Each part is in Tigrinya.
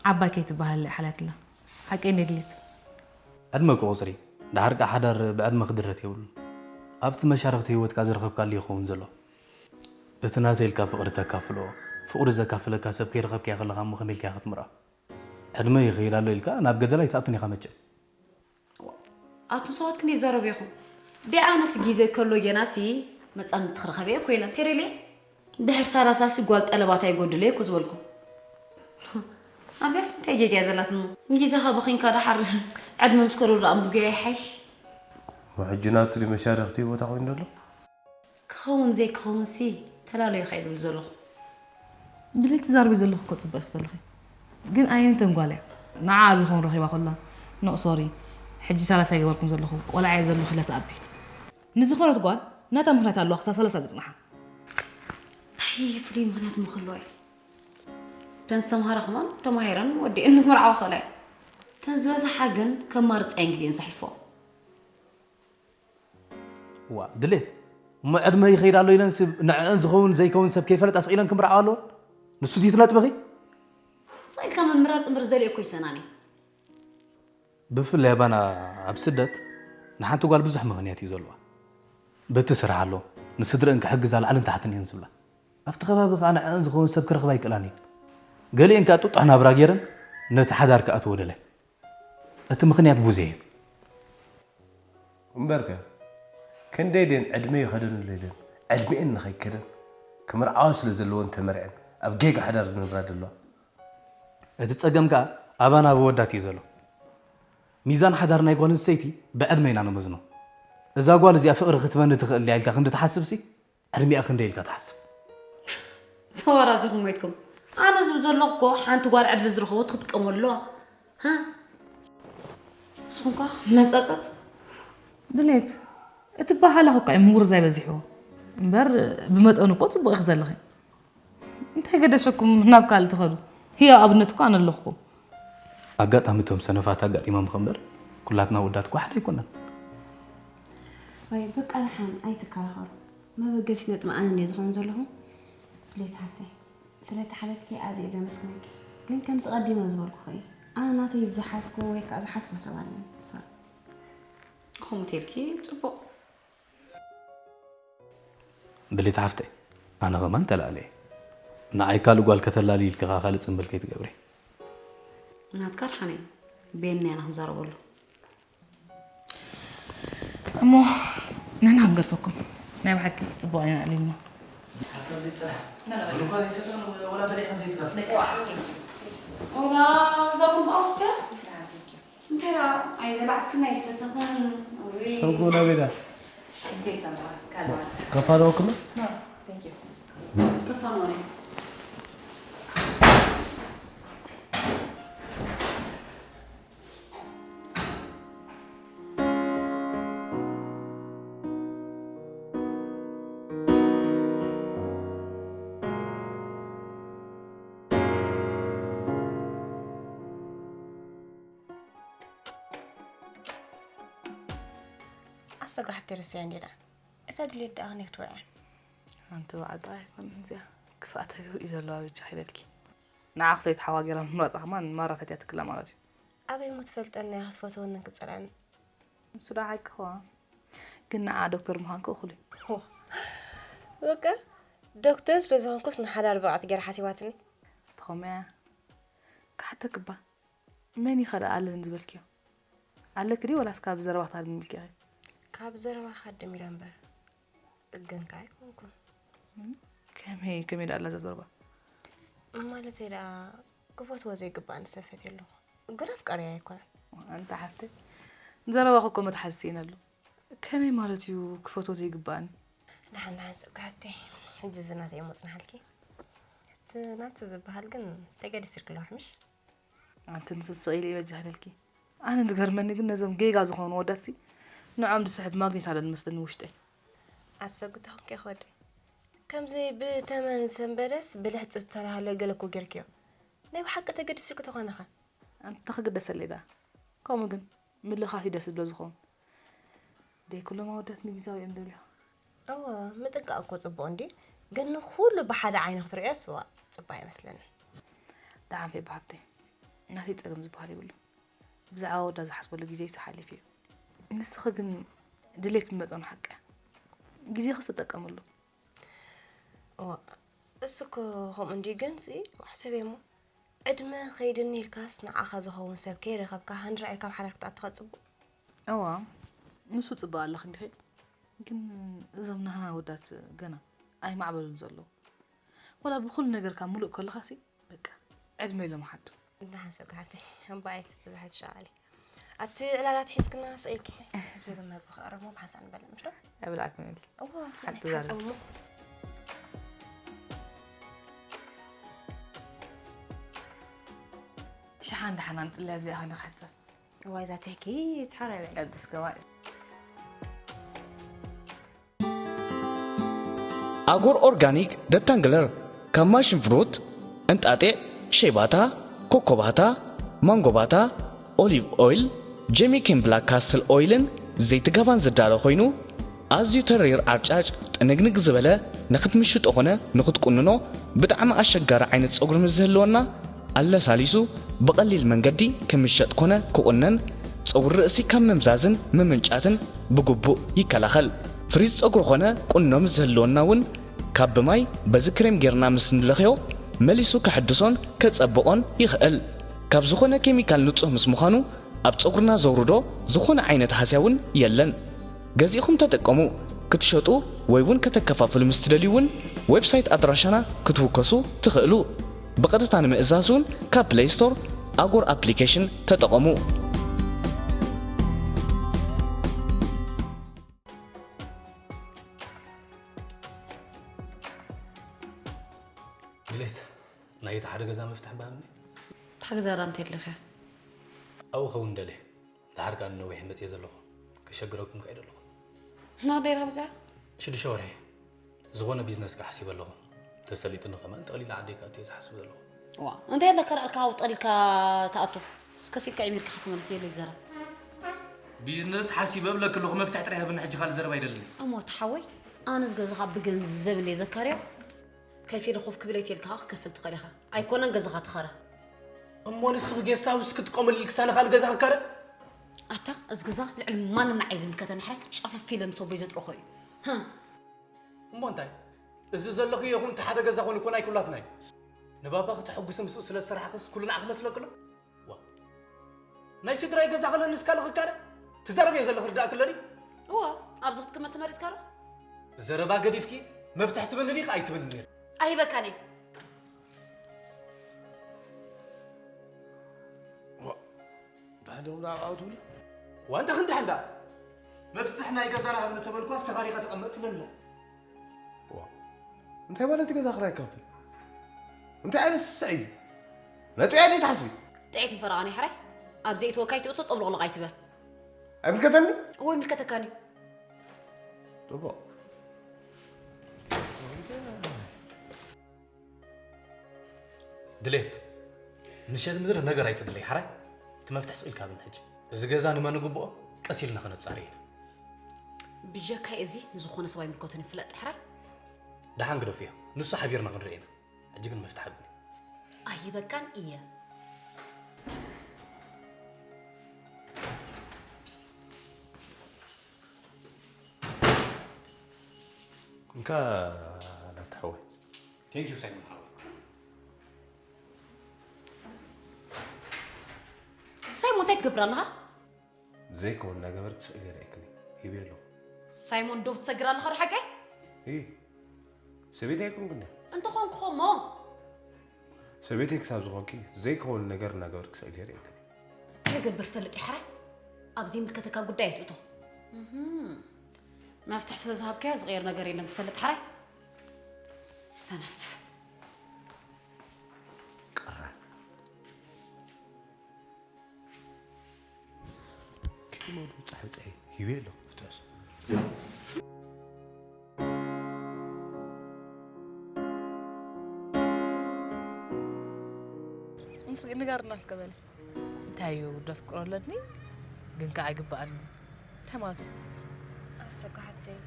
ዓባይ ከይትበሃል ሓልያትላ። ሓቀይ ነድልት። ዕድመ እኮ ቁፅሪ። ደሓር ከኣ ሓዳር ብዕድመ ክድረት የብሉን። ኣብቲ መሻርኽቲ ህይወትካ ዝረኸብካሉ ይኸውን ዘሎ። እቲ ናተይ ኢልካ ፍቕሪ ተካፍሎ፣ ፍቕሪ ዘካፍለካ ሰብ ከይረኸብካዮ ከለኻ እሞ ከመይ ኢልካ ክትምርዖ? ዕድመ ይኸይድ ኣሎ ኢልካ ናብ ገደል ኣይትኣቱን ኢኻ መቸም። ኣቱም ሰባት ክንደይ ይዛረቡ ኢኹም? ደይ ኣነስ ግዜ ከሎ ጌናሲ መጻምድቲ ክረኸብ እየ እኮ ኢለ። ቴሬሌ ድሕር ሰላሳ ሲ ጓል ጠለባት ኣይጎድሎ እኮ ዝበልኩ። ኣብዚያስ እንታይ ጌጋ እያ ዘላትሞ? ንግዜኻ በኺንካ ደሓር ዕድመ ምስ ከደሉ ደኣ ምጉያ ይሓይሽ። ሕጂ ናቱ ድዩ መሻርኽቲ ቦታ ኮይኑ ዘሎ? ክኸውን ዘይክኸውን ሲ ተላለዩ ኸይ ዝብል ዘለኹ። ድሌት ትዛርቢ ዘለኹ እኮ ጽቡቕ ኢኺ ዘለኺ። ግን ኣየነተን ጓል እያ? ንዓ ዝኸውን ረኺባ ኮላ። ኖ ሶሪ። ሕጂ ሰላሳ ይገበርኩም ዘለኹ። ቆልዓ እየ ዘለኹ ኢላ ትኣቢ። ንዝኾነት ጓል ናታ ምኽንያት ኣለዋ ክሳብ ሰላሳ ዝጽንሓ። እንታይ ፍሉይ ምኽንያት ምኽልዋ እዩ? እተን ዝተምሃራ ከማን ተማሂረን ወዲአን ክምርዓዋ ክእላ እየን። እተን ዝበዝሓ ግን ከማርጻ እየን ግዜአን ዘሕልፎ። ዋ ድሌት እሞ ዕድመ ይኸይድ ኣሎ ኢለን ስብ ንዕአን ዝኸውን ዘይከውን ሰብ ከይፈለጣ ስቕ ኢለን ክምርዓዋ ኣለወን? ንሱ ድዩ እቲ ነጥብኺ? ስቕ ኢልካ ምምራጽ እምበር ዝደልዮ እኮ ይሰናን እዩ። ብፍላይ ኣባና ኣብ ስደት ንሓንቲ ጓል ብዙሕ ምኽንያት እዩ ዘለዋ። በቲ ስራሕ ኣሎ፣ ንስድረአን ክሕግዛ ላዕልን ታሕትን እየን ዝብላ። ኣብቲ ከባቢ ከኣ ንዕአን ዝኸውን ሰብ ክረኽባ ኣይክእላን እየን። ገሊአን ከኣ ጥጡሕ ናብራ ገይረን ነቲ ሓዳር ክኣትዎ ደልያ። እቲ ምኽንያት ብዙሕ እዩ። እምበርከ፣ ክንደይ ደን ዕድመ ይኸደንሉ ኢለን ዕድሜአን ንኸይከደን ክምርዓዋ ስለ ዘለወን ተመርዐን ኣብ ጌጋ ሓዳር ዝነብራ ዘለዋ። እቲ ጸገም ከኣ ኣባና ኣብ ኣወዳት እዩ ዘሎ። ሚዛን ሓዳር ናይ ጓል ኣንስተይቲ ብዕድመ ኢና ንመዝኖ። እዛ ጓል እዚኣ ፍቕሪ ክትበኒ ትኽእል ድያ ኢልካ ክንዲ ትሓስብሲ፣ ዕድሚኣ ክንደይ ኢልካ ትሓስብ? ተወራዚኹም ሞይትኩም። ኣነ ዝብል ዘለኹ እኮ ሓንቲ ጓል ዕድል ዝረኸቦ ክትጥቀመሉ ኣለዋ። ሃ? ንስኹም ከ መጸጸጽ። ድሌት፣ እቲ በሃላ እኮ እዩ ምውርዛይ በዚሕዎ። እምበር ብመጠኑ እኮ ጽቡቕ ኢኺ ዘለኺ። እንታይ ገደሸኩም ናብ ካልእ ትኸዱ? ህያው ኣብነት እኮ ኣነ ኣለኹኩም። ኣጋጣሚ እቶም ሰነፋት ኣጋጢሞም እምበር ኩላትና ኣወዳት እኮ ሓደ ኣይኮናን። ወይ በቃ ደሓን ኣይትከራኸሩ። መበገሲ ነጥቢ ኣነ እንድየ ዝኾን ዘለኹ። ድሌት ሓፍተይ፣ ስለቲ ሓለፍኪ ኣዝየ ዘመስግነኪ። ግን ከምቲ ቀዲመ ዝበልኩኺ እዩ። ኣነ ናተይ ዝሓዝኩ ወይ ከዓ ዝሓስቦ ሰብ ኣለኒ። ሶሪ። ከምኡ ተልኪ ጽቡቕ። ድሌት ሓፍተይ፣ ኣነ ኸማን ተላዕለ እየ። ንዓይ ካልእ ጓል ከተላሊ ኢልኪ ኸዓ ካልእ ጽምብል ከይትገብሪ። ናትካ ድሓን እዩ። ቤንና ኢና ክንዛረበሉ። እሞ ንሕና ክንገድፈኩም። ናይ ብሓቂ ጽቡቕ ኢና ኣዕሊልና። ሓሳብ ዘይጸናሕ። ግሉኮዝ ኣይሰተን ወላ በሊዕካ ዘይትከፍ። ዋላ እዛ ቡን ኣውስትያ? እንታይ ደኣ ኣይበላዕክን ኣይሰተኽን? ውይ። ሰብኩ ናበይ ደኣ? ከፋነወኩም? ከፋነወኒ። ኣሰጋ ሓፍተይ ረስያ እንዴ ደኣ። እታ ድሌት ደኣ ከመይ ክትወዕያ? ኣንቲ በዓል ጥራይ ኣይኮነን እዚኣ። ክፍኣት ተገብር እዩ ዘለዋ በጃ ኢለልኪ። ንዓኽ ሰይቲ ሓዋ ጌራ ምምራጻ ከማን ማራ ፈትያ ትክላ ማለት እዩ። ኣበይ እሞ ትፈልጠኒ እያ ክትፈትወንን ክትጸልኣንን? ንሱ ደኣ ሓቂ ኸዋ። ግን ንዓ ዶክተር ምዃንኪ እኹል እዩ። ዋ፣ በቃ ዶክተር ስለ ዝኾንኩስ ንሓዳር ብቕዕቲ ጌራ ሓሲባትኒ። ትኾምያ። ክሓተክባ። መን እዩ ኸ ደኣ ኣለኒ ዝበልክዮ? ኣለኪ ድዩ ወላስ ካብ ዘረባታት ኣድሚልኪ ኢኺ? ካብ ዘረባኻ ኣድሚለ እምበር፣ ግን ከኣ ኣይኮንኩን። እም? ከመይ፣ ከመይ ደኣ ኣላ እዛ ዘረባ? ማለተይ ደኣ፣ ክፈትዎ ዘይግባእኒ ሰብ ፈትየ ኣለኹ። ግን ኣፍቃሪያ ኣይኮነን። ኣንታ ሓፍተይ፣ ዘረባኺ እኮ መትሓዚ ስኢነ ኣሎ። ከመይ ማለት እዩ ክፈትዎ ዘይግባእኒ? ደሓን፣ ደሓን፣ ሰብካ ሓፍተይ። ሕጂ እዚ ናተይ እሞ ጽንሓልኪ። እቲ ናቱ ዝበሃል ግን ተገዲስልኪ ኣለዋ፣ ምሽ? ኣንቲ ንሱ ስቕ ኢሉ ይበጃህለልኪ። ኣነ ዝገርመኒ ግን ነዞም ጌጋ ዝኾኑ ወዳትሲ ንዖም ዝስሕብ ማግኔት ኣለኒ መስለኒ ውሽጠይ። ኣሰጉታኹም ከይኸወደ። ከምዚ ብተመን ሰንበደስ ብልሕፂ ዝተላህለ ገለ እኮ ጌርክዮ። ናይ ብሓቂ ተገዲስልኪ ተኾነኸ? ኣንታ ክግደሰለይ ደኣ። ከምኡ ግን ምልኻፍ እዩ ደስ ዝብሎ ዝኸውን። ደይ ኩሎም ኣወዳት ንግዜያዊ እዮም ደልዩ። እወ፣ ምጥንቃቕ እኮ ጽቡቕ እንድዩ፣ ግን ንኹሉ ብሓደ ዓይኒ ክትርእዮስ፣ ዋእ፣ ጽቡቕ ኣይመስለንን። ደሓን ፌባ ሓፍተይ፣ ናተይ ጸገም ዝበሃል የብሉን። ብዛዕባ ወዳ ዝሓስበሉ ግዜ ይሰሓሊፍ እዩ። ንስኺ ግን ድሌት ብመጠኑ ሓቂ እያ። ግዜኺ ተጠቀምሉ። እወ፣ እሱ እኮ ከምኡ እንድዩ፣ ግን ሲ፣ ዋሕ ሰብ እየ እሞ። ዕድመ ከይድኒ ኢልካስ ንዓኻ ዝኸውን ሰብ ከይረኸብካ ሃንድራ ኢልካ ኣብ ሓዳር ክትኣቱኻ ጽቡቕ። እዋ፣ ንሱ ጽቡቕ ኣለኺ እንዲኺ። ግን እዞም ናህና ወዳት ገና ኣይማዕበሉን ዘለዉ። ወላ ብኹሉ ነገርካ ምሉእ ከለኻሲ፣ በቃ፣ ዕድመ ኢሎም ሓቱ። ደሓን ሰብካ ሓፍተይ፣ እምበኣይስ ብዙሕ ኣይትሻቐሊ። ኣቲ ዕላላት ሒዝክና ስቕ ኢልኪ። እዚ ግን መግቢ ክቐርብ እሞ ብሓንሳእ ንበልዕ፣ ምሽ ዶ? ኣይብልዓክን ኢልኪ። እዋ፣ ሓንቲ ዛረብ። ሓንሳእ እሞ። ሸሓን ደሓን ኣምጥልያ፣ ኣብዚኣ ኮይነ ክሕጸብ። እዋይ፣ እዛ ትህኪት ሓራይ በል። ቅድስ ገባእ። ኣጎር ኦርጋኒክ ደታንግለር ካብ ማሽን ፍሩት፣ እንጣጢዕ፣ ሸይባታ፣ ኮኮባታ፣ ማንጎባታ፣ ኦሊቭ ኦይል፣ ጀሚኬን ብላክ ካስትል ኦይልን ዘይቲ ጋባን ዝዳሎ ኮይኑ፣ ኣዝዩ ተሪር ዓርጫጭ ጥንግንግ ዝበለ ንኽትምሽጦ ኾነ ንኽትቁንኖ ብጣዕሚ ኣሸጋሪ ዓይነት ጸጉሪ ምስ ዝህልወና ኣለሳሊሱ ብቐሊል መንገዲ ክምሸጥ ኮነ ክቑነን ጸጉሪ ርእሲ ካብ ምምዛዝን ምምንጫትን ብግቡእ ይከላኸል። ፍሪዝ ጸጉሪ ኾነ ቁኖ ምስ ዝህልወና እውን ካብ ብማይ በዚ ክሬም ጌርና ምስ ንለኽዮ መሊሱ ከሐድሶን ከጸብቖን ይኽእል። ካብ ዝኾነ ኬሚካል ንጹህ ምስ ምዃኑ ኣብ ጸጉርና ዘውርዶ ዝኾነ ዓይነት ሃስያ እውን የለን። ገዚእኹም ተጠቀሙ። ክትሸጡ ወይ እውን ከተከፋፍሉ ምስ ትደልዩ እውን ዌብሳይት ኣድራሻና ክትውከሱ ትኽእሉ። ብቐጥታ ንምእዛዝ እውን ካብ ፕለይ ስቶር ኣጎር ኣፕሊኬሽን ተጠቐሙ። ድሌት፣ ናይ እቲ ሓደ ገዛ መፍትሕ ባሃብኒ። እታ ገዛ ዳምተ ኣለኸ? ኣብኡ ኸውን ደልየ። ደሓር ከኣ ንነዊሕ መጽየ ዘለኹ። ከሸግረኩም ከኣ ኣይደለኹ። ናቕደይ ራብዛ? ሽዱሽተ ወርሒ። ዝኾነ ቢዝነስ ከኣ ሓሲበ ኣለኹ። ተሰሊጥኒ ከማን ጠቕሊለ ዓደይ ከኣ እየ ዝሓስብ ዘለኹ። ዋ፣ እንታይ ኣለካ ደኣ ኢልካ ኣብኡ ጠቕሊልካ ትኣቱ? እስከ ሲልካ ኢሜልካ ክትመልስ የለይ ዘረባ። ቢዝነስ ሓሲበ እብለኪ ኣለኹ፣ መፍትሕ ጥራይ ሃብኒ፣ ሕጂ ካልእ ዘረባ ኣይደልን። እሞ እቲ ሓወይ፣ ኣነስ ገዛኻ ብገንዘብ እንደ ዘካርዮ፣ ከፊለ ኮፍ ክብል እየ ኢልካ ክትከፍል ትኽእል ኢኻ። ኣይኮነን ገዛኻ ትኸረ። እሞ ንስኺ ጌስት ሃውስ ክትጥቀመሉ ኢልክሳ ንኻልእ ገዛ ክካረ? ኣታ፣ እዚ ገዛ ልዕሊ ማንም ንዓይ ዝምልከተኒ ሕራይ ጨፈፍ ኢለ ምስ ኣቦይ ዘጥረኾ እዩ። ሃ። እሞ እንታይ? እዚ ዘለኽዮ ይኹን እቲ ሓደ ገዛ ኮን እኮ ናይ ኩላትና እዩ። ንባባ ክተሐጉሲ ምስኡ ስለ ዝሰራሕኽስ ኩሉ ንዓኺ መስለኪ ኣሎ? ዋ። ናይ ስድራይ ገዛ ከለኒ እስካለ ክካረ? ትዛረብዮ ዘለኺ ርዳእኪ ኣለኒ? እወ፣ ኣብዚ ክትቅመጥ ተመሪጽካ ዶ? ዘረባ ገዲፍኪ መፍትሕ ትብኒ ዲኺ ኣይትብኒ ነይርኪ? ኣይህበካን እየ። ዋ፣ ብሓደ እውን ኣብኡ ትብሊ? ዋንታ ክንዲ ሓንዳ። መፍትሕ ናይ ገዛና ሃብኒ ተበልኳስ ተኻሪኻ ተቐመጥ ትብለኒ። ዋ፣ እንታይ ማለት እዩ ገዛ ክራይ ይካፈል? እንታይ ዓይነት ስስዕ እዩ እዚ? ነጥብያ ደይ ትሓስቢ? ጥዒት ንፈረቓ ናይ ሕራይ። ኣብ ዘይእትወካ ኣይትእቶ፣ ጠብሎቕሎቕ ኣይትበል። ኣይምልከተኒ? እዎ ይምልከተካን እዩ። ጽቡቕ። ድሌት፣ ምሸት ምድሪ ነገር ኣይትድለይ፣ ሓራይ? እቲ መፍትሕ ስቕ ኢልካ ብን ሕጂ። እዚ ገዛ ንመን ንግብኦ? ቀስ ኢልና ክነጻሪ ኢና። ብጀካይ እዚ ንዝኾነ ሰብ ኣይምልከቶን እዩ፣ ፍለጥ ሕራይ። ደሓን ግደፍዮ፣ ንሱ ሓቢርና ክንርኢ ኢና። ሕጂ ግን መፍትሕ ሃብኒ። ኣይህበካን እየ። እንካ ናተሓወይ። Thank you ሳይሞን ሓወይ። ሳይሞን እንታይ ትገብር ኣለኻ? ዘይከውን እናገበርክ ስእሊ የርእየክኒ ሂበ ኣለኹ። ሳይሞን ዶብ ትሰግር ኣለኻ ዶ ሓቀይ? እይ፣ ሰበይቲ ኣይኮንኩ እንደ እንተኾንኩ ኸሞ ሰበይቲ ክሳብ ዝኾንኪ ዘይከውን ነገር እናገበርክ ስእሊ የርእየክኒ። ከገብር ፈልጥ ይሓራይ። ኣብ ዘይምልከተካ ጉዳይ ኣይትእቶ። እህም። መፍትሕ ስለ ዝሃብካዮ ዝቕየር ነገር የለን ክትፈልጥ ሓራይ። ሰነፍ። ቅራ ኪሎ ብጻሕ ብጻሕ ሂበ ኣለኹ ፍትሕስ። ንጋርና እስከ በለ። እንታይ እዩ ደፍቅሮ ኣለኒ ግን ከዓ ኣይግባኣኒ። እንታይ ማለት እዩ? ኣሰኳ ሓፍተይ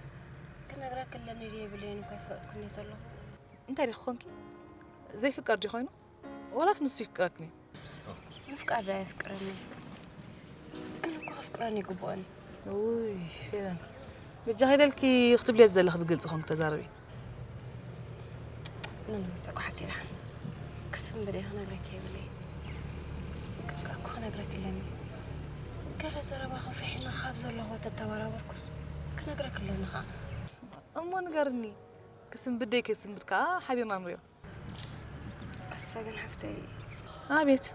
ክነግረክ ኣለኒ ድየ ብለይን እኳ ይፈለጥኩ እንደ ዘለኹ። እንታይ ዲኺ ኮንኪ? ዘይፍቀር ድዩ ኮይኑ? ወላስ ንሱ ይፍቅረክኒ? ምፍቃር ዳ የፍቅረኒ ግን እኮ ከፍቅረኒ ይግብኦኒ። ውይ ፌቨን፣ በጃኺ ኢለልኪ ክትብልዮ ዝደለኺ ብግልፂ ኮንክ ተዛረቢ። ንንወሰኩ ሓፍቲ ደሓን ክስምብል እየ ክነግረኪ የብለይ። ግን ከኣ እኮ ክነግረኪ ኣለኒ። ገለ ዘረባ ከፍርሒና ካብ ዘለኹ ተተበራበርኩስ ክነግረኪ ኣለኒ ከኣ። እሞ ንገርኒ፣ ክስንብት ደይ ከይስንብት ከኣ ሓቢርና ንሪኦ። ኣሰግን ሓፍተይ። ኣቤት።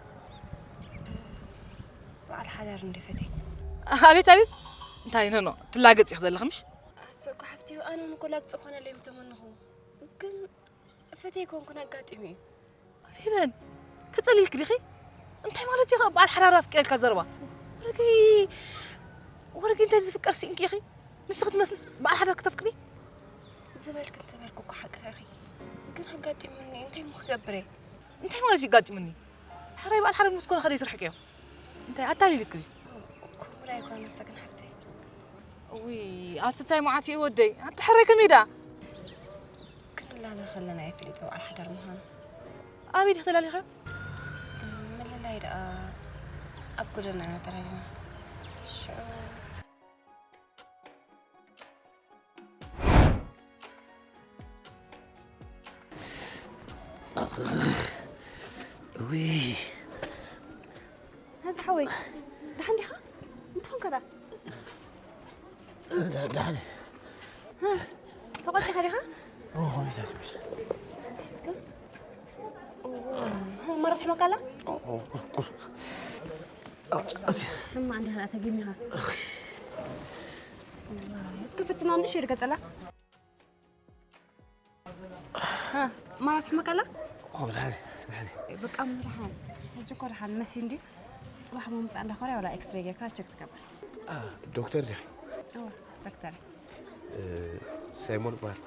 በዓል ሓዳር እንደ ፈትየ። ኣቤት ኣቤት። እንታይ ነኖ ትላገጽ ኢኺ ዘለኺ ምሽ? ኣሰ እኮ ሓፍተይ ኣነ እውን እኮ ላግጽ ኮነለይ ምተመንኹ። ግን ፈትየ ኮንኩን ኣጋጢሙ እዩ። ፌበን ተጸሊልክ ዲኺ? እንታይ ማለት እዩ በዓል ሓዳር ኣፍቂረልካ ዘረባ? ወረገይ ወረገይ እንታይ ዝፍቀር ሲንኪ ኢኺ? ንስኺ ትመስልስ በዓል ሓዳር ክተፍቅሪ? ዝበልክ እንተበልኩ እኮ ሓቅኺ ኢኺ። ግን ኣጋጢሙኒ እንታይ እሞ ክገብር እየ? እንታይ ማለት እዩ ኣጋጢሙኒ? ሕራይ በዓል ሓዳር ምስ ኮነ ከደይ ትርሕቅዮ? እንታይ ኣታሊልክ ድዩ? ከምኡ ዶ ኣይኮነን ኣሰግን ሓፍተይ። እውይ ኣቲ እንታይ መዓት እዩ ወደይ? ኣቲ ሕራይ ከመይ ደኣ? ክንላለ ከለና እየ ፈሊጠ በዓል ሓዳር ምዃኑ። ኣበይ ዲኺ ተላሊኽዮ? ምልላይ ደኣ ኣብ ጎደና ኢና ተላሊና። ሽዑ ውይ ሀዚ ሓወይ ደሓን ዲኻ? እንታይ ኾንካ ደኣ? ደሓን ተቆጢኻ ዲኻ? ሆሚታት ምስ እስከ ማራ ትሕመካ ኣላ? ሕማ እንዲኻ ተገሚኻ እስከ ፍትና ንእሽተይ ድገጸላ ማራ ትሕመካ ኣላ? ደሓን ደሓን በቃ ምድሓን ሕጂ እኮ ደሓን መሲ እንዲ ጽባሕ ምምጻእ እንዳኾርያ ዋላ ኤክስሬ ጌርካ ቸክ ትገብር ዶክተር ዲኺ? እወ ዶክተር ሳይሞን እባሃል።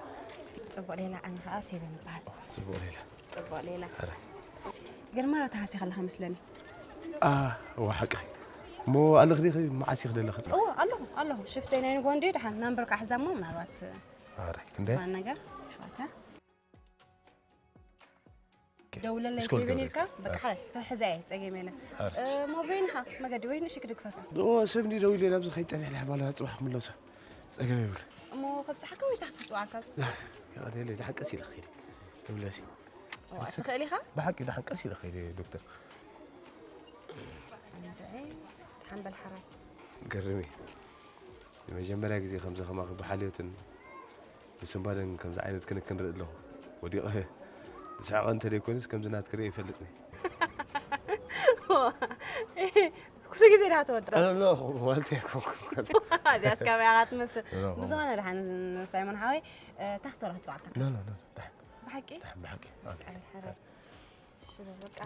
ጽቡቕ ሌላ ኣነ ኸኣ ፌቨን እባሃል። ጽቡቕ ሌላ። ጽቡቕ ሌላ ግን ማራ ተሃሲ ከለኻ መስለኒ። እወ ሓቅኺ። እሞ ኣለኽ ዲኺ? መዓስ ኢኺ ደለኺ? እወ ኣለኹ ኣለኹ ሽፍተይ ናይ ንግሆ እንድዩ ደሓን ናምበር ከዓ ሕዛሞ ምናልባት ኣረ ክንደይ? ነገር ሸዋታ ደውለለይ ስኮል ፌቨን ገብረ። ኢልካ በቃ ሓራይ ክሕዛ እየ ጸገም የለን። ሞባይልኻ መገዲ ወይ ንእሽክ ድግፈካ። ኦ ሰብ እንዲ ደው ኢለ ናብዚ ከይጸንሕ ልሕባላ ጽባሕ ክምለሶ ጸገም የብሉ። እሞ ከብጽሓካ ወይ ታክሲ ጽዋዕካ? ያደለ ደሓን ቀስ ኢለ ኸይደ ይብለሲ። ትኽእል ኢኻ? ብሓቂ ደሓን ቀስ ኢለ ኸይደ ዶክተር። ሓንበል ሓራይ። ገርሚ። ንመጀመርያ ግዜ ከምዚ ከማኺ ብሓልዮትን ብስንባደን ከምዚ ዓይነት ክንክን ርኢ ኣለኹ። ወዲቐ ዝስሕቐ እንተ ደይኮይኑስ ከምዚ ናትኪ ርእየ ይፈልጥኒ። ኩሉ ግዜ ዳ ተወዳ ማለት ኣይኮንኩ እዚኣስ ካሜራ ትመስል ብዝኾነ ድሓን ሳይሞን ሓወይ ታክሲ ወላ ክፅዋዕካ ብሓቂ ብሓቂ ብሓቂ ሓራይ እሺ በል በቃ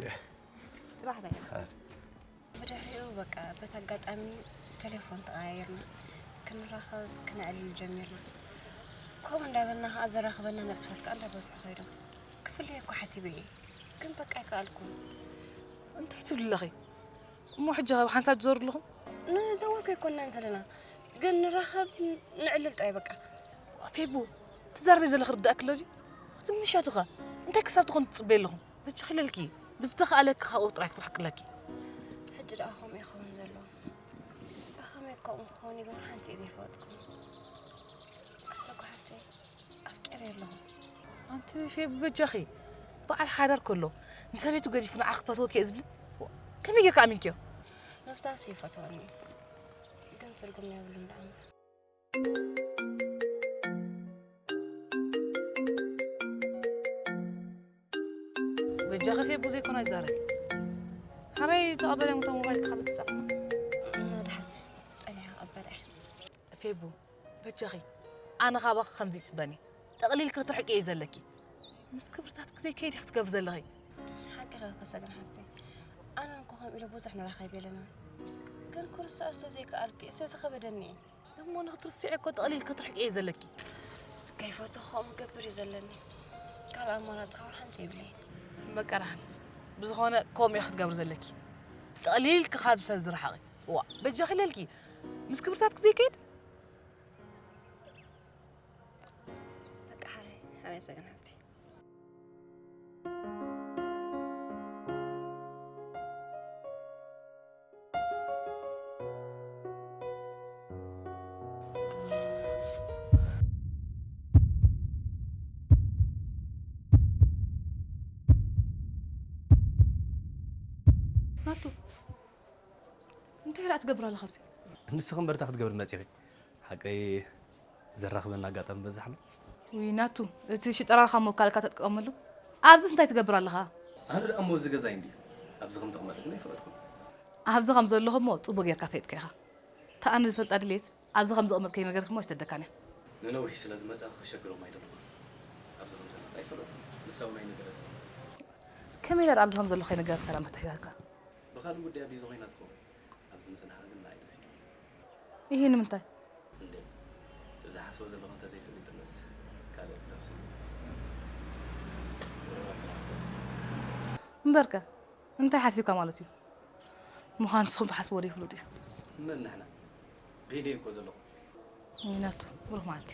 ጽባሕ በይና ብድሕሪኡ በቃ በቲ ኣጋጣሚ ቴሌፎን ተቐያየርና ክንራኸብ ክነዕልል ጀሚርና ከምኡ እንዳበልና ከዓ ዘራኽበና ነጥብታት ከዓ እንዳበዝሑ ኮይዶም ክፍለየኩ ሓሲበ እየ ግን በቃ ኣይከኣልኩን እንታይ ትብሊ ኣለኺ እሞ ሕጂ ካብ ሓንሳብ ትዘሩ ኣለኹም ንዘወርኩ ኣይኮንናን ዘለና ግን ንራኸብ፣ ንዕልል ጥራይ በቃ። ፌቡ፣ ትዛረቢ ዘለኺ ርዳእኪ ኣሎ ድዩ? እቲ ምሻቱ ኸ እንታይ ክሳብ ትኾን ትጽበይ ኣለኹ? በጃኺ ኢለልኪ፣ ብዝተኻእለኪ ካብኡ ጥራይ ክትርሕቂ ኣለኪ። ሕጂ ደኣ ከምኡ ይኸውን ዘሎ። ብኸመይ ከምኡ ክኸውን ይገብር ሓንቲ እየ ዘይፈለጥኩ። ኣሰጉ ሓፍተይ፣ ኣፍቂረ ኣለኹ። ኣንቲ ፌቡ በጃኺ፣ በዓል ሓዳር ከሎ ንሰበይቱ ገዲፉ ንዓኺ ክፈትወኪ እየ ዝብል ከመይ ጌርካ ኣሚንክዮ? ምፍታውሲ ይፈትወኒ፣ ግን ትርጉም የብሉን ደኣ እምበር። በጃኺ ፌቡ ዘይኮነ ኣይዛረብ። ሓራይ ተቐበልዮም እቶ ሞባይል ካብ ትጻቕ። እና ደሓን ጸኒሓ ቀበለ። ፌቡ፣ በጃኺ፣ ኣነ ካባኺ ከምዚ ይጽበኒ። ጠቕሊልኪ ክትርሕቂ እየ ዘለኪ። ምስ ክብርታት ግዜ ከይዲ ክትገብሪ ዘለኺ። ሓቂ ኸ ሰገን ሓፍተይ፣ ኣነ እንኮ ከም ኢሉ ብዙሕ ንራኸብ የለና። ግን ክርስዖ ስለ ዘይከኣልኩ እየ፣ ስለ ዝኸበደኒ እየ። እሞ ንኽትርስዒ እኮ ጠቕሊል ክትርሕቂ እየ ዘለኪ። ከይፈትኹ ከምኡ ክገብር እዩ ዘለኒ። ካልእ ኣማራጺ ካብ ሓንቲ የብለይ። በቃ ደሓን። ብዝኾነ ከምኡ እዩ ክትገብሪ ዘለኪ። ጠቕሊልኪ ካብ ሰብ ዝረሓቒ። ዋ፣ በጃኺ ኢለልኪ። ምስ ክብርታትኪ ዘይከይድ? በቃ ሓራይ፣ ሓራይ ሰገን ሓፍተይ። ናቱ፣ እንታይ ደኣ ትገብር ኣለኻ ኣብዚ? ንስኺ እምበር እንታይ ክትገብሪ መጺኺ? ሓቀይ ዘራኽበና ኣጋጣሚ በዛሕ ኣሎ። ውይ ናቱ፣ እቲ ሽጠራርኻ እሞ ካልካ ተጥቀመሉ። ኣብዚስ እንታይ ትገብር ኣለኻ? ኣነ ደኣ እሞ እዚ ገዛይ እንድዩ። ኣብዚ ከም ዘቕመጠ ግን ኣይፈለጥኩን። ኣብዚ ከም ዘለኹ እሞ ጽቡቕ ጌርካ ፈሊጥካ ኢኻ። እታ ኣነ ዝፈልጣ ድሌት ኣብዚ ከም ዘቕመጥ ከይነገረት እሞ ኣይሰደካን እያ። ንነዊሕ ስለ ዝመጻ ክሸግሮም ኣይደለኹን። ኣብዚ ከም ዘለኹ ኣይፈለጥኩን። ንሳ እውን ኣይነገረትን። ከመይ ኢላ ደኣ ኣብዚ ከም ዘለኹ ከይነገረትካ ደኣ ምትሕያትካ? ብኻልእ ጉዳይ ቢዚ ኮይና ትኸውን። ኣብዚ ምጽናሓ ግን ንዓይ ደስ ኢሉ። ይሄ ንምንታይ? እንዴ፣ እቲ ዝሓስቦ ዘለኹ እንተዘይስሊጥንስ ካልእ ክነፍሲ እምበርከ፣ እንታይ ሓሲብካ ማለት እዩ? ምዃኑ ንስኹም ትሓስብዎ ዶ ይፍለጥ እዩ? መን ንሕና? ቤደይ እኮ ዘለኹ። ይናቱ፣ ብሩኽ መዓልቲ።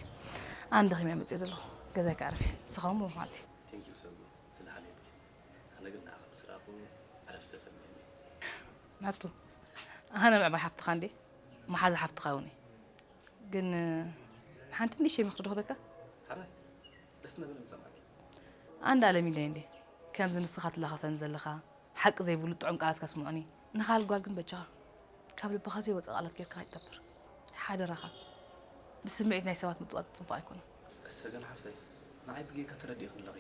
ኣነ ደኺመ መፅእ ዘለኹ። ገዛይ ከዕርፍ እየ። ንስኻ እውን ብሩኽ መዓልቲ። ቴንኪዩ ሰጉ፣ ስለ ሓልዮትኪ። ኣነ ግን ንዓኺ ምስ ረኣኹ ዕረፍቲ ተሰሚዑኒ። ናቱ፣ ኣነ ምዕባይ ሓፍትኻ እንዴ፣ መሓዛ ሓፍትኻ እውን እየ። ግን፣ ሓንቲ ንእሽተይ ምኽሪ ዶ ክህበካ? ሓራይ፣ ደስ እናበለ ንሰምዓኪ። ኣንዳ ኣለም ኢለይ እንዴ፣ ከምዚ ንስኻ ትላኸፈን ዘለኻ፣ ሓቂ ዘይብሉ ጥዑም ቃላት ከስምዑኒ። ንኻል ጓል ግን በጃኻ፣ ካብ ልብኻ ዘይወፀ ቃላት ጌርካ ኣይትጠብር። ሓደራኻ፣ ብስምዒት ናይ ሰባት ምጥዋጥ ጽቡቕ ኣይኮነን። ሰገን ሓፍተይ፣ ንዓይ ብጌጋ ተረዲእኪ ኣለኺ።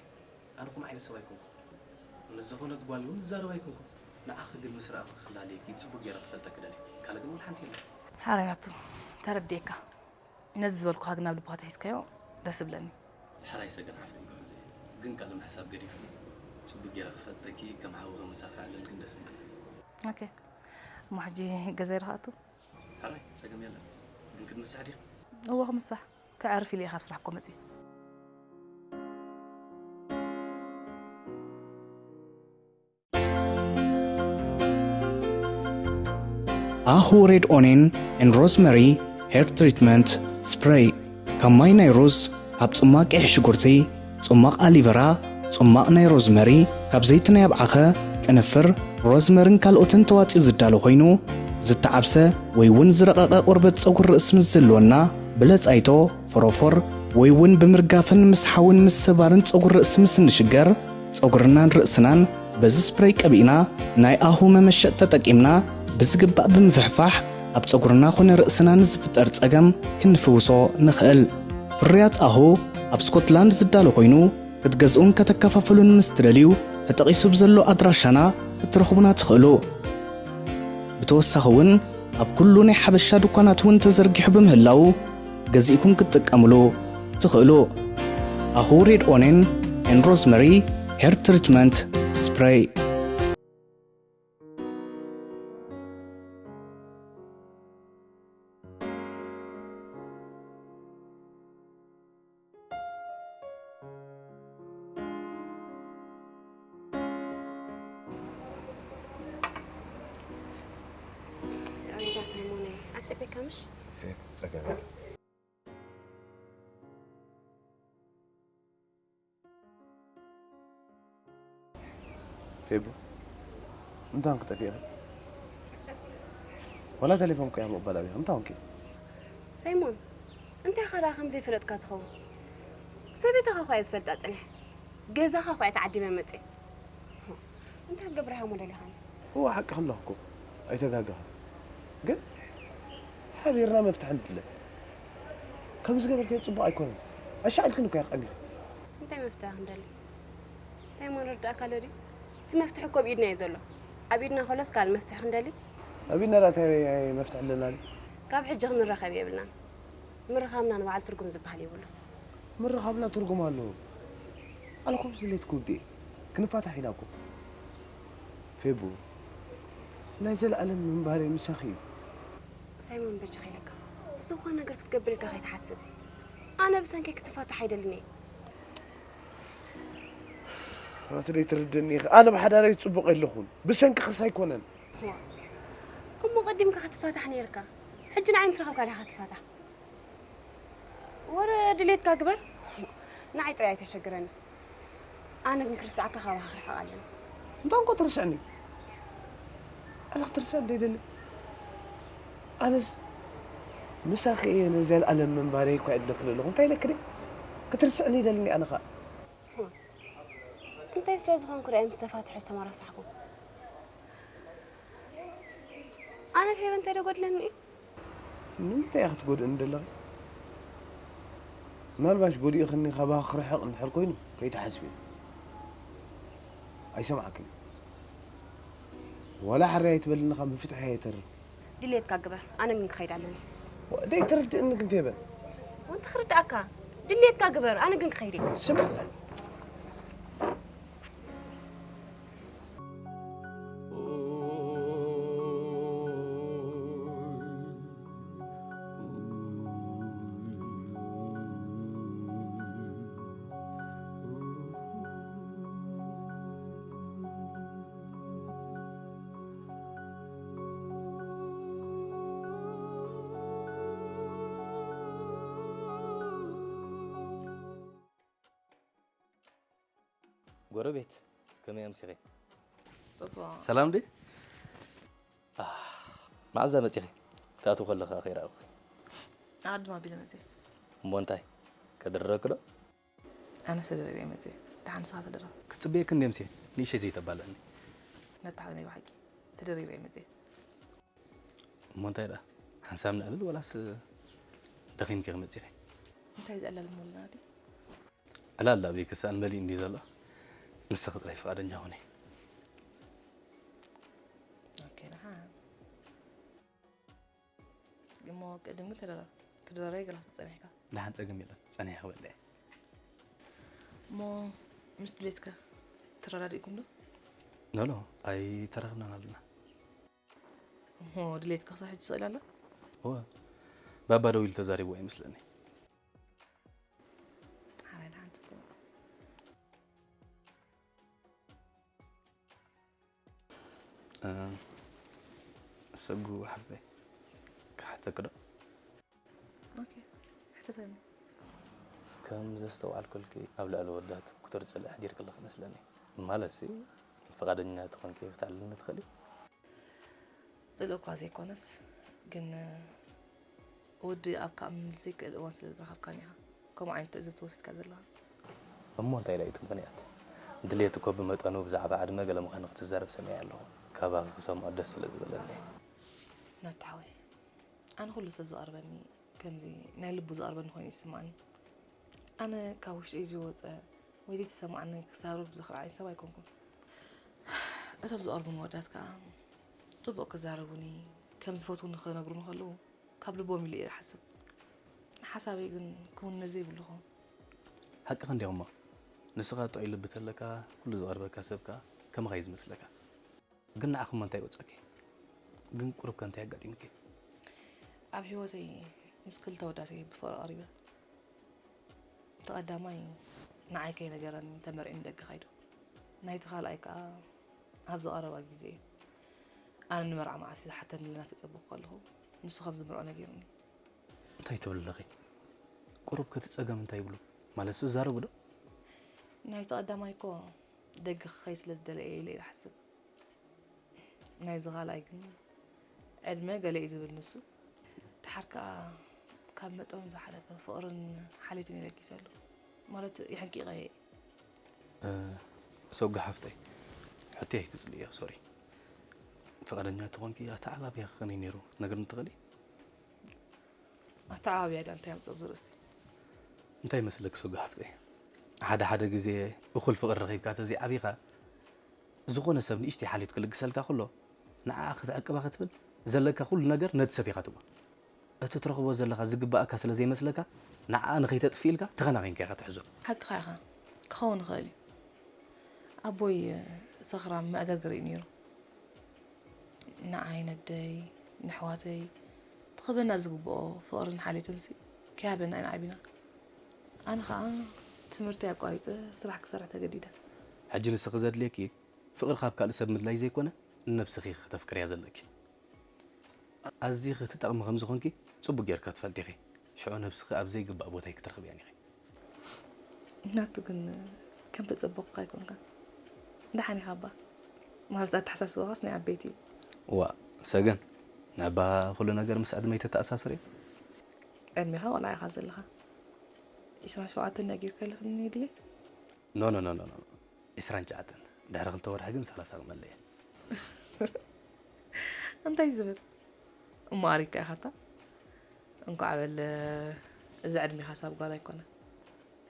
ኣነ ከምኡ ዓይነት ሰብ ኣይኮንኩን። ምስ ዝኾነት ጓል እውን ዝዛረብ ኣይኮንኩን። ንዓኺ ግን ምስ ረኣኹ ክላለየኪ ጽቡቕ ገይረ ክፈልጠኪ ደልየ። ካልእ ግን ወላ ሓንቲ የለን። ሓራይ ናቱ፣ ተረዲኤካ። ነዚ ዝበልኩኻ ግን ኣብ ልብኻ ተሒዝካዮ ደስ ይብለኒ። ሕራይ ሰገን ሓፍተይ ክሕዞ እየ። ግን ካልእ ምሕሳብ ገዲፍኒ። ጽቡቕ ገይረ ክፈልጠኪ፣ ከም ሓዊ ከም ምሳኺ ክዕልል ግን ደስ ምበለኒ። ኦኬ። እሞ ሕጂ ገዛይ ዶ ክኣቱ? ሕራይ ጸገም የለን። ግን ክትምሳሕ ዲኺ? እወ ክምሳሕ። ከዕርፍ ኢለ እየ ካብ ስራሕ እኮ መጺአ። ኣሁ ሬድ ኦኔን ኤን ሮዝመሪ ሄር ትሪትመንት ስፕሬይ። ካብ ማይ ናይ ሩዝ፣ ካብ ጽማቕ ቀይሕ ሽጉርቲ፣ ጽማቕ ኣሊቨራ፣ ጽማቕ ናይ ሮዝመሪ፣ ካብ ዘይቲ ናይ ኣብዓኸ፣ ቅንፍር፣ ሮዝመርን ካልኦትን ተዋጺኡ ዝዳሎ ኮይኑ፣ ዝተዓብሰ ወይ እውን ዝረቐቐ ቆርበት ጸጉሪ ርእሲ ምስ ዝህልወና፣ ብለጻይቶ፣ ፎሮፎር፣ ወይ እውን ብምርጋፍን ምስሓውን ምስባርን ጸጉሪ ርእሲ ምስ እንሽገር፣ ጸጉርናን ርእስናን በዚ ስፕሬይ ቀቢእና ናይ ኣሁ መመሸጥ ተጠቂምና ብዝግባእ ብምፍሕፋሕ ኣብ ጸጉርና ኮነ ርእስና ንዝፍጠር ጸገም ክንፍውሶ ንኽእል። ፍርያት ኣሁ ኣብ ስኮትላንድ ዝዳሎ ኮይኑ ክትገዝኡን ከተከፋፍሉን ምስ ትደልዩ ተጠቒሱ ብዘሎ ኣድራሻና ክትረኽቡና ትኽእሉ። ብተወሳኺ እውን ኣብ ኩሉ ናይ ሓበሻ ድኳናት እውን ተዘርጊሑ ብምህላዉ ገዚእኩም ክትጥቀምሉ ትኽእሉ። ኣሁ ሬድ ኦኔን ኤን ሮዝመሪ ሄር ትሪትመንት ስፕሬይ። ሪታ ሳይሞን፣ ኣጸበካ ምሽ? ፌብ፣ ጸገም የለን። ፌቡ፣ እንታይ ኾንኪ ጠፊእኺ? ዋላ ቴሌፎን እኮ እያ ምቕባል ኣብያ። እንታይ ኾንኪ? ሳይሞን፣ እንታይ ኢኻ ደኣ ከም ዘይፈለጥካ ትኸውን? ሰበይትኻ እኮ እየ ዝፈልጣ ጸኒሐ። ገዛኻ እኮ እየ ተዓዲመ መጽየ። እንታይ ክገብር እየ እሞ ደሊኻኒ? እወ፣ ሓቅኺ ኣለኺ እኮ። ኣይተጋገኽን። ግን ሓቢርና መፍትሒ ንድለ። ከምዚ ገበርክዮ ጽቡቕ ኣይኮነን። ኣሻቒልክኒ እኮ ኢኺ ቀኒኺ። እንታይ መፍትሒ ክንደሊ? ሳይሞን፣ ርዳእካ ኣሎ ድዩ? እቲ መፍትሒ እኮ ኣብ ኢድና እዩ ዘሎ። ኣብ ኢድና ከሎስ ካልእ መፍትሒ ክንደሊ? ኣብ ኢድና ደኣ እንታይ መፍትሒ ኣለና ድዩ? ካብ ሕጂ ክንራኸብ የብልናን። ምርኻብና ንባዕሉ ትርጉም ዝበሃል የብሉን። ምርኻብና ትርጉም ኣለዎ። ኣነ እኮ ምስ ድሌትኪ ውግእ እየ። ክንፋታሕ ኢና እኮ። ፌቡ፣ ናይ ዘለኣለም ምንባረይ ምሳኺ እዩ። ሳይሞን፣ በጃኻ ኢለካ፣ ዝኾነ ነገር ክትገብር ኢልካ ከይትሓስብ። ኣነ ብሰንከይ ክትፋታሕ ኣይደልን እየ። ናተይ ዘይትርድእኒ ኢኺ። ኣነ ብሓዳረይ ጽቡቕ የለኹን። ብሰንክኽስ ኣይኮነን። ዋ፣ እሞ ቀዲምካ ክትፋታሕ ነይርካ። ሕጂ ንዓይ ምስ ረኸብካ ዲኻ ክትፋታሕ? ወረ ድሌትካ ግበር። ንዓይ ጥራይ ኣይተሸግረኒ። ኣነ ግን ክርስዓካ ካባኻ ክርሕቕ ኣለኒ። እንታይ እኮ ትርስዕኒ? ኣነ ክትርስዕ ዘይደሊ። ኣነስ ምሳኺ እየ ንዘለኣለም ምንባረይ እኳ እየ ዝብለኪ ዘለኹ። እንታይ ኢለኪ ድየ? ክትርስዕኒ ይደልኒ ኣነ ኸኣ። እንታይ ስለ ዝኾንኩ ድየ ምስ ተፋትሐ ዝተመራሳሕኩ? ኣነ ፌበ እንታይ ዶ ጎድለኒ እዩ? ንምንታይ ኢኺ ክትጎድእኒ ዘለኺ? ምናልባሽ ጎዲእኽኒ ካባኺ ክርሕቕ እንድሕር ኮይኑ ከይትሓስብዮ። ኣይሰምዓክን። ዋላ ሕራይ ኣይትበልኒ፣ ካብ ምፍትሐይ ኣይተርፍ። ድሌትካ ግበር፣ ኣነ ግን ክኸይድ ኣለኒ። ዋ፣ ደይ ትርድእኒ ግን ፌበ። ወንተ ክርድኣካ፣ ድሌትካ ግበር፣ ኣነ ግን ክኸይድ እየ። ስምዕ። ጎረቤት፣ ከመይ ኣምሲኺ? ጽቡቕ። ሰላም ድዩ? ኣህ፣ መዓዛ መጺኺ? ክትኣትዊ ከለኺ ከይረኣኹኺ። ኣቐድም ኣቢለ መጺኤ። እሞ እንታይ? ከድርረኪ ዶ? ኣነስ ተደሪረ እየ መጺኤ። ደሓን ንስኻ ተደረብ። ክጽበየኪ እንድየ ኣምስየ፣ ንእሽተይ ዘይተባልዕኒ። ነታ ሓወይ ናይ ብሓቂ ተደሪረ እየ መጺኤ። እሞ እንታይ ደኣ? ሓንሳብ ንዕልል ወላስ ደኺምኪ ኢኺ መጺኺ? እንታይ ዝዕለል እሞ ኣለና ድዩ? ዕላል ኣበይ ክስኣን መሊኡ እንድዩ ዘሎ። ንስኺ ጥራይ ፍቓደኛ ሁኒ። ኦኬ፣ ደሓን። እሞ ቅድም ግን ተደራር-፣ ክድራረይ ገላት ጸኒሕካ። ደሓን ጸገም የለን። ጸኒሐ ክበልዕ እየ። እሞ ምስ ድሌትካ ተረዳዲእኩም ዶ? ኖ፣ ኖ፣ ኣይተራኸብናን ኣለና። እሞ ድሌትካ ክሳብ ሕጂ ስቕ ኢላ ኣላ? እወ፣ ባባ ደዊሉ ተዛሪብዎ ይመስለኒ። ሓራይ ደሓን ጽቡቕ። እ፣ ሰጉ ሓፍተይ፣ ክሓተኪ ዶ? ኦኬ፣ ሕተተኒ። ከም ዘስተውዓልኩልኪ ኣብ ልዕሊ ወዳት ክትሪ ጽልኢ ኣሕዲርክለኺ ይመስለኒ። ማለትሲ፣ ፍቓደኛ ተኾንኪ ክትዕልልኒ ትኽእሊ? ጽልኢ እኳ ዘይኮነስ፣ ግን ወዲ ኣብ ከኣምነሉ ዘይክእል እዋን ስለ ዝረኸብካኒ ኢኻ ከምኡ ዓይነት ትዕዝብቲ ወሲድካ ዘለኻ። እሞ እንታይ ኢላ እዩ እቲ ምኽንያት? ድሌት እኮ ብመጠኑ ብዛዕባ ዕድመ ገለ ምዃኑ ክትዛረብ ሰሚዐ ኣለኹ። ካባኺ ክሰምዖ ደስ ስለ ዝበለኒ። ናታ ሓወይ፣ ኣነ ኩሉ ሰብ ዝቐርበኒ ከምዚ ናይ ልቡ ዝቐርበኒ ኮይኑ ይስምዓኒ። ኣነ ካብ ውሽጠይ ዝወጸ ወይ ዘይተሰምዓኒ ክዛረብ ዝኽእል ዓይነት ሰብ ኣይኮንኩን። እቶም ዝቐርቡኒ ወዳት ከኣ ጽቡቕ ክዛረቡኒ፣ ከም ዝፈትዉኒ ክነግሩኒ ከለዉ ካብ ልቦም ኢለ እየ ዝሓስብ። ንሓሳበይ ግን ክውነ ዘይብሉ ኸውን። ሓቅኺ እንዲኹም እሞ፣ ንስኻ ጥዑይ ልቢ ተለካ፣ ኩሉ ዝቐርበካ ሰብ ከኣ ከማኻ እዩ ዝመስለካ። ግን ንዓኺ እሞ እንታይ ይወጸኪ? ግን ቁሩብ ከ እንታይ ኣጋጢሙኪ? ኣብ ህይወተይ ምስ ክልተ ወዳት እየ ብፍቕሪ ቀሪበ። እቲ ቀዳማይ ንዓይ ከይነገረኒ ተመርዒ ንደገ ከይዱ። ናይቲ ካልኣይ ከኣ ኣብዚ ቀረባ ግዜ ኣነ ንመርዓ መዓስ እዩ ዝሓተኒ ኢለ እናተጸበኹ ከለኹ ንሱ ከም ዝምርዖ ነጊሩኒ። እንታይ ትብል ኣለኺ? ቁሩብ ከቲ ጸገም እንታይ ይብሉ? ማለትስ ዝዛረቡ ዶ? ናይቲ ቀዳማይ እኮ ደገ ክኸይ ስለ ዝደለየ ኢለ ኢለ ሓስብ። ናይዚ ካልኣይ ግን ዕድመ ገለ እዩ ዝብል ንሱ። ደሓር ከኣ ካብ መጠኑ ዝሓለፈ ፍቕርን ሓልዮትን የለጊሰሉ። ማለት የሕንቂቐ እየ። እ፣ ሰጉ ሓፍተይ፣ ሕቶይ ኣይትጽልእዮ፣ ሶሪ። ፍቓደኛ ተኾንኪ ኣተዓባብያ ክኸነይ ነይሩ ክትነግርኒ ትኽእሊ? ኣተዓባብያ ዳ እንታይ ኣምጽኦ ኣብዚ ርእስቲ? እንታይ መስለኪ ሰጉ ሓፍተይ፣ ሓደ ሓደ ግዜ እኹል ፍቕሪ ረኺብካ ተዘይዓቢኻ፣ ዝኾነ ሰብ ንእሽተይ ሓልዮት ክልግሰልካ ከሎ፣ ንዓኣ ክትዕቅባ ክትብል ዘለካ ኩሉ ነገር ነቲ ሰብ ኢኻ ትህቦ። እቲ ትረኽቦ ዘለኻ ዝግብኣካ ስለ ዘይመስለካ፣ ንዓኣ ንኸይተጥፍእ ኢልካ ተኸናኺንካ ኢኻ ትሕዞ። ሓቅኻ ኢኻ፣ ክኸውን ይኽእል እዩ። ኣቦይ ሰኽራም መዕገርገሪ እዩ ነይሩ። ንዓይ፣ ነደይ፣ ንኣሕዋተይ እቲ ክህበና ዝግብኦ ፍቕርን ሓልዮትንሲ ከይሃበና ኢና ዓቢና። ኣነ ኸኣ ትምህርተይ ኣቋሪጸ ስራሕ ክሰርሕ ተገዲደ። ሕጂ ንስኺ ዘድልየኪ ፍቕሪ ካብ ካልእ ሰብ ምድላይ ዘይኮነ፣ ንነብስኺ ኢኺ ከተፍቅርያ ዘለኪ። ኣዚኺ ትጠቕሚ ከም ዝኾንኪ ጽቡቕ ጌርካ ትፈልጢ ኢኺ። ሽዑ ነብስኺ ኣብ ዘይግባእ ቦታ ኣይክትረኽብያን ኢኺ። ናቱ ግን ከም ተጸበኹካ ኣይኮንካን። ደሓን ኢኻ እባ። ማለት ኣተሓሳስባኻስ ናይ ዓበይቲ እዩ። ዋእ ሰገን፣ ንዕባ ኩሉ ነገር ምስ ዕድመይ ተተኣሳስርዮ? ዕድሜኻ ቆልዓ ኢኻ ዘለኻ። ዒስራን ሸውዓተን ነጊርካ ኣለኽኒ ድሌት? ኖ ኖ ኖ ኖ ኖ። ዒስራን ትሽዓተን። ድሕሪ ክልተ ወርሒ ግን ሰላሳ ክመልእ እየ። እንታይ ዝብል እሞ ኣሪካ ኢኻ እታ። እንኳዕ በል። እዚ ዕድሜኻ ሳብ ጓል ኣይኮነ።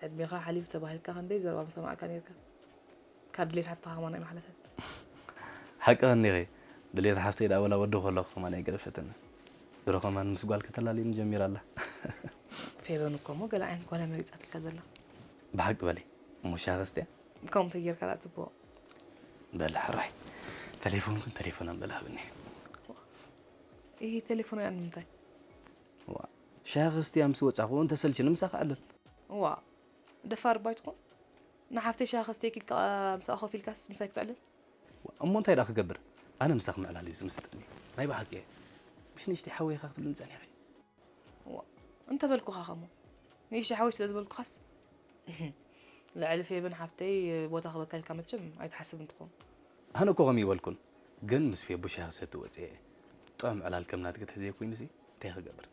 ዕድሜኻ ሓሊፉ ተባሂልካ ክንደይ ዘረባ ምሰማዕካ ነይርካ። ካብ ድሌት ሓፍትኻ ከማን ኣይመሓለፈት። ሓቂ ቀኒኺ። ድሌት ሓፍተይ ደኣ ወላ ወዲ ከለኹ ከማን ኣይገደፈትኒ። ድሮ ከማን ምስ ጓል ከተላልየኒ ጀሚራ ኣላ። ፌበን እኮ እሞ ገለ ዓይነት ጓል እያ መሪጻትልካ ዘላ። ብሓቂ በሊ። እሞ ሻሂ ከስትያ? ከምኡ ተጌርካ ደኣ ጽቡቕ። በል ሕራይ። ተሌፎን ግን ተሌፎን ኣምበል ሃብኒ። ይሄ ቴሌፎን ያ ንምንታይ? ዋ፣ ሻሂ ከስትያ ምስ ወጻኹ እንተሰልችኒ ምሳኺ ኣዕልል። ዋ፣ ደፋር እባ ኣይትኹን። ንሓፍተይ ሻሂ ከስትየኪ ኢልካ ምሳኣ ኮፍ ኢልካስ ምሳይ ክተዕልል? ዋ፣ እሞ እንታይ ደኣ ክገብር? ኣነ ምሳኺ ምዕላል እዩ ዝምስጠኒ። ናይ ብሓቂ እየ። ምሽ ንእሽተይ ሓወይ ኢኻ ክትብልኒ ጸኒሕኺ። ዋ፣ እንተበልኩኻ ኸሞ ንእሽተይ ሓወይ ስለ ዝበልኩኻስ ልዕሊ ፌብን ሓፍተይ ቦታ ክበካ ኢልካ መቸም ኣይትሓስብን ትኾን። ኣነ እኮ ከምኡ ይበልኩን፣ ግን ምስ ፌቡ ሻሂ ክሰቲ ወፅየ። ጥዑም ዕላል ከም ናትኪ ተዘይኮይኑሲ እንታይ ክገብር?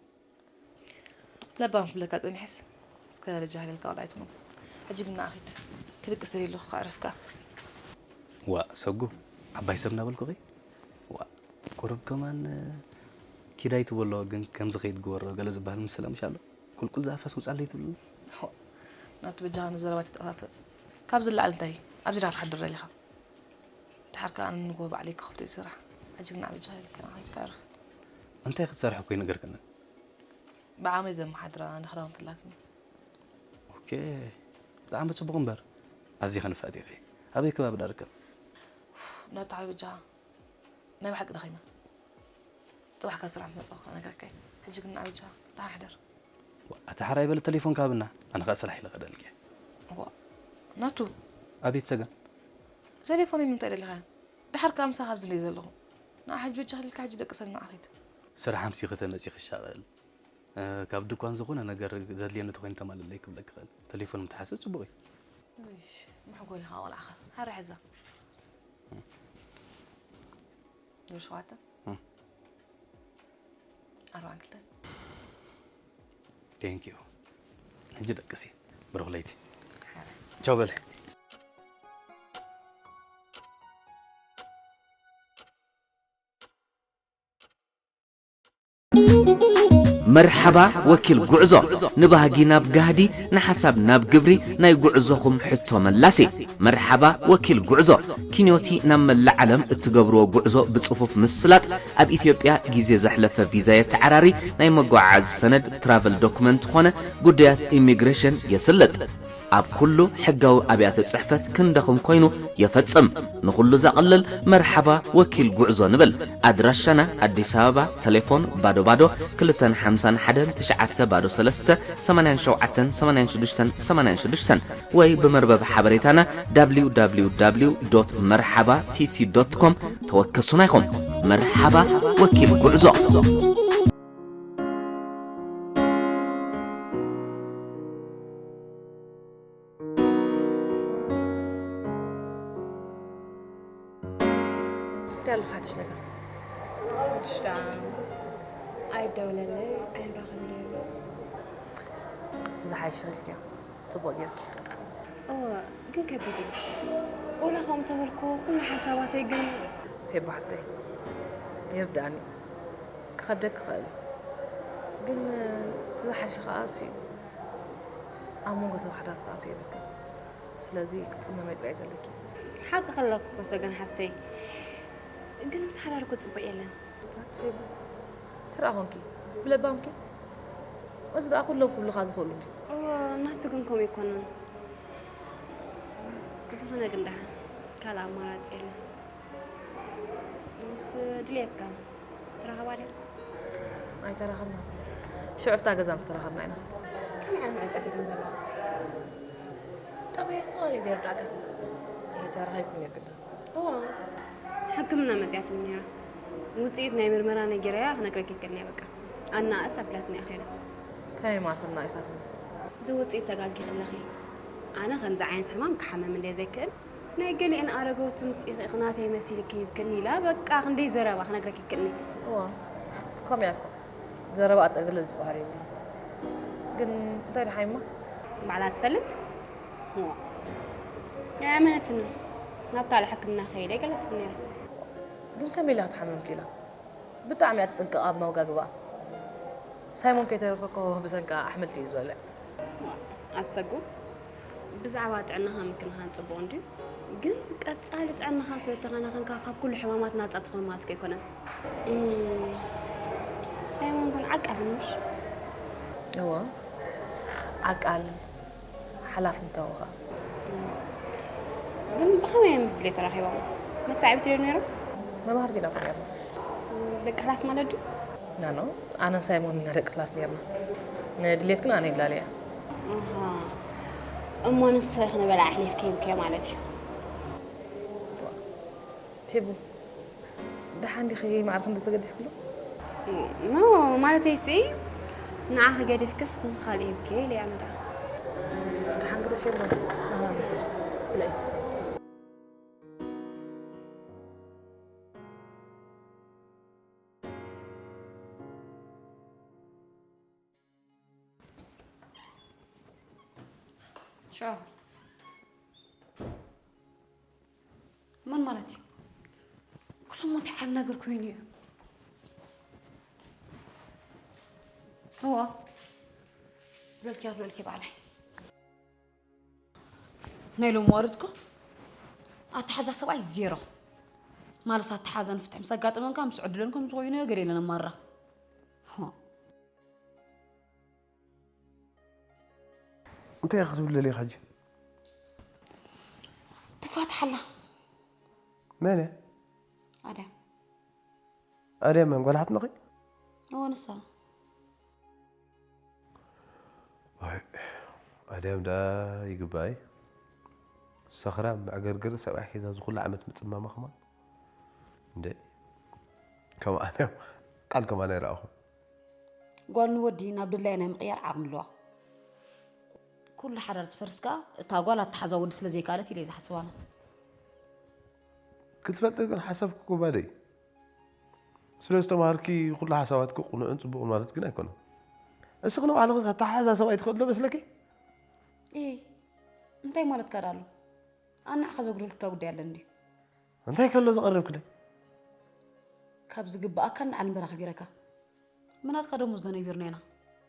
ለባም ክብለካ ፀኒሐስ እስከ በጃኻ ኢለልካ ቆልዓ ኣይትኹን። ሕጂ ግን ንዓ ኺድ ክድቅስ ደልየ ኣለኹ ከዕርፍካ። ዋእ ሰጉ፣ ዓባይ ሰብ እናበልኩኺ? ዋእ ቁሩብ ከማን ኪድ ኣይትበሎ፣ ግን ከምዚ ከይትግበሮ ገለ ዝበሃል ምስላ ምሽ ኣሎ። ቁልቁል ዝኣፋስ ውፃለይ ትብልኒ? ናቱ በጃኻ ንዘረባ ተጠፋፍእ። ካብዚ ንላዕሊ እንታይ ኣብዚ ዳ ክትሓድር ደሊኻ? ድሓር ከኣ ኣነ ንግሆ ባዕለይ ክኸፍቶ እዩ ስራሕ። ሕጂ ግን ንዓ በጃኻ ኢለካ ንዓ ኺድ ከዕርፍ። እንታይ ክትሰርሒ እኮ ይነገርክኒ? ብዓመይ ዘመሓድራ ንክዳውንቲ ኣላትኒ። ኦኬ፣ ብጣዕሚ ጽቡቕ እምበር። ኣዚኺ ንፍዕቲ ኢኺ። ኣበይ ከባቢ ደኣ ርከብ? ናቱ ሓወይ በጃኻ። ናይ ብሓቂ ደኺመ። ጽባሕ ካብ ስራሕ ምስ መጻኹ ክነግረካ እየ። ሕጂ ግን ንዓ በጃኻ ደሓን ሕደር። ዋእ፣ ኣታ ሕራይ በሊ ተሌፎንኪ ሃብና። ኣነ ኸኣ ስራሕ ኢለ ክኸደልኪ እየ። ዋእ፣ ናቱ። ኣቤት ሰገን። ተሌፎነይ ንምንታይ ደሊኻዮ? ደሓር ከኣ ምሳኻ ኣብዚ እንድየ ዘለኹ። ንዓ ሕጂ በጃኻ ኢልካ ሕጂ ደቅሰኒ ንዓ ኺድ። ስራሕ ኣምሲኺ ተመጺኺ ሻቐል። እ፣ ካብ ድኳን ዝኾነ ነገር ዘድልየኒ ተኾይኑ ተማልእለይ ክብለኪ ይኽእል። ተሌፎን ምትሓዝ ጽቡቕ እዩ። እሽ፣ መሕጎሊ ኸኣ ቆልዓኻ። ሃረ ሕዛ። ዜሮ ሸውዓተ። እም። ኣርባዓን ክልተን። ቴንክ ዩ። ሕጂ ደቅሲ። ብሩኽ ለይቲ። ሃረ። ቻው በሊ። መርሓባ ወኪል ጉዕዞ፣ ንባህጊ ናብ ጋህዲ፣ ንሓሳብ ናብ ግብሪ፣ ናይ ጉዕዞኹም ሕቶ መላሲ። መርሓባ ወኪል ጉዕዞ፣ ኪንዮቲ ናብ መላእ ዓለም እትገብርዎ ጉዕዞ ብጽፉፍ ምስላጥ፣ ኣብ ኢትዮጵያ ግዜ ዘሕለፈ ቪዛ የተዓራሪ፣ ናይ መጓዓዓዚ ሰነድ ትራቨል ዶክመንት ኾነ ጉዳያት ኢሚግሬሽን የስልጥ። ኣብ ኩሉ ሕጋዊ ኣብያተ ጽሕፈት ክንደኹም ኮይኑ የፈጽም። ንኹሉ ዘቕልል መርሓባ ወኪል ጉዕዞ ንብል። ኣድራሻና ኣዲስ ኣበባ፣ ተሌፎን ባዶ ባዶ ክልተን ሓምሳን ሓደን ትሽዓተ ባዶ ሰለስተ ሰማንያን ሸውዓተን ሰማንያን ሽዱሽተን ሰማንያን ሽዱሽተን ወይ ብመርበብ ሓበሬታና www.merhaba.tt.com ተወከሱና ኢኹም። መርሓባ ወኪል ጉዕዞ። ሽነካ ሽዳ ኣይደውለለይ ኣይንራኸብለይ። ዝሓይሽ ኽልክዮ ጽቡቕ ጌርኪ። እወ፣ ግን ከቢድ እዩ። ወላ ከምኡ ተበልኩ፣ ኩሉ ሓሳባተይ ግን ፌባ ሓፍተይ፣ ይርዳእኒ። ክኸብደኪ ይኽእል እዩ። ግን እቲ ዝሓሸ ከኣ እሱ እዩ። ኣብ መንጎ ሰብ ሓዳር ክትኣትዊ የብልክን። ስለዚ ክትጽመመይ ጥራይ ዘለኪ። ሓቂ ከለኩ እኮ ሰገን ሓፍተይ፣ ግን ምስ ሓዳር እኮ ጽቡቕ የለን። ፌባ፣ ተራ ኾንኪ፣ ብለባምኪ። እዚ ደኣ ኩሎም ክብሉኻ ዝኽእሉ እንዲ። እወ፣ ናቱ ግን ከምኡ ኣይኮነን። ብዝኾነ ግን ደሓን ካልእ ኣማራጺ የለን። ምስ ድልየትካ ትራኸባ ዲኻ? ኣይተራኸብና። ሽዑ ኣብታ ገዛ ምስ ተራኸብና ኢና። ከመይ ዓይነት ምዕቀት እዩ ግን ዘለዋ? ጠባያ ዝተቐለየ ዘይርዳእካ። ኣይተራኺብኩም ነይርክን ዶ? እዋ፣ ሕክምና መጺኣትኒ ነይራ። ውጽኢት ናይ ምርመራ ነጊረያ ክነግረኪ ይክእል እየ በቃ። ኣናእስ ኣቢላትኒ እያ ከይዳ። ከመይ ማለት ኣናኢሳትኒ? እዚ ውጽኢት ተጋጊኺ ኣለኺ። ኣነ ከምዚ ዓይነት ሕማም ክሓመም እንድየ ዘይክእል፣ ናይ ገሊአን ኣረገውቲ ምጽኢኺ ኢኺ ናተይ መሲልኪ ይብክኒ ኢላ በቃ ክንደይ ዘረባ ክነግረኪ ይክእልኒ። እዋ፣ ከምኡ እያ እኮ። ዘረባ ኣጠግለ ዝበሃል የብሉን። ግን እንታይ ደሓን እማ? ባዕላ ትፈልጥ? እዋ። ኣይኣመነትንን። ናብ ካልእ ሕክምና ከይደ ኣይገለጽን ነይራ። ግን ከመይ ኢላ ክትሓምም ክኢላ? ብጣዕሚ እያ ትጥንቀቕ ኣብ ኣመጋግባኣ። ሳይሞን ከይተረፈ እኮ ብሰንካ ኣሕምልቲ እዩ ዝበልዕ። ኣሰጉ፣ ብዛዕባ ጥዕናኻ ምክንኻን ጽቡቕ እንድዩ፣ ግን ቀጻሊ ጥዕናኻ ስለ ተኸናኸንካ ካብ ኩሉ ሕማማት ናጻ ትኾን ማለት እኮ ኣይኮነን። እም፣ ሳይሞን ግን ዓቃል ምሽ? እወ፣ ዓቃል፣ ሓላፍን ተወኻ። ግን ብኸመይ እዮም ምስ ድሌት ተራኺቦም? መተዓብቲ ድዮም ነይሮም? መማህርቲ ኢና እኮ ነይርና። ደቂ ክላስ ማለት ድዩ? ናኖ፣ ኣነን ሳይሞን ኢና ደቂ ክላስ ነይርና። ንድሌት ግን ኣነ ይላለያ። ኣሃ። እሞ ንስኺ ንበላ ኣሕሊፍኪ ሂብክዮ ማለት እዩ። ፌቡ፣ ደሓን ዲኺ? ማዕረ ክንዲ ተገዲስክሉ? ኖ፣ ማለተይ ሲ፣ ንዓኺ ገዲፍክስ ንኻልእ ሂብኪ ኢለያ እንዳ። ደሓን ግደፍ የለን። ኣሃ፣ ብለይ። ሻ። መን ማለት እዩ? ኩሎም እንታይ ዓብ ነገር ኮይኑ እዩ? እዋ። በልኪ ኣብ ልዕልኪ ባዕላይ። ናይ ሎሚ ዋርድ እኮ ኣተሓዛ ሰብኣይ ዜሮ። ማለስ ኣተሓዛ ንፍትሒ ምስ ኣጋጠመንካ ምስ ዕድለን ከም ዝኾይነ ገለ የለን ኣማራ። ሆ። እንታይ ኢኻ ክትብል ደሊኻ ሕጂ? ትፋትሓላ። መን እያ? ኣድያም። ኣድያም መን? ጓል ሓትነኺ? እወ፣ ንሳ። ዋይ፣ ኣድያም ደኣ ይግባእ። ሰኽራም መዕገርገሪ ሰብኣይ ሒዛ ዝኹሉ ዓመት ምጽማማ ከማን። እንደ፣ ከም ኣነ ቃል ከማን ኣይረኣኹን። ጓል ንወዲ ናብ ድላያ ናይ ምቕያር ዓቕሚ ኣለዋ። ኩሉ ሓዳር ዝፈርስ ከኣ እታ ጓል ኣተሓዛ ወዲ ስለ ዘይከኣለት ኢለ እየ ዝሓስብ ኣነ። ክትፈልጢ ግን ሓሳብኪ እኮ ባዶ እዩ። ስለ ዝተማሃርኪ ኩሉ ሓሳባትኪ ቅኑዕን ጽቡቕን ማለት ግን ኣይኮነን። እስኺ ንባዕልኽስ ኣተሓዛ ሰብኣይ ትኽእሊ ዶ መስለኪ? ኤ፣ እንታይ ማለትካ ደኣ ኣሎ? ኣነ ንዓኻ ዘጉደልኩካ ጉዳይ ኣለኒ ድዩ? እንታይ ከሎ ዘቐረብክለይ? ካብ ዝግብኣካ ንላዕሊ እምበር ኣኽቢረካ። ብናትካ ደሞዝ ዶ ነቢርና ኢና?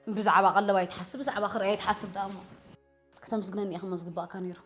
ብዛዕባ ቀለብ ኣይትሓስብ፣ ብዛዕባ ክርኢ ኣይትሓስብ ደኣ እሞ። ከተመስግነኒ ኢኻ እሞ ዝግብኣካ ነይሩ።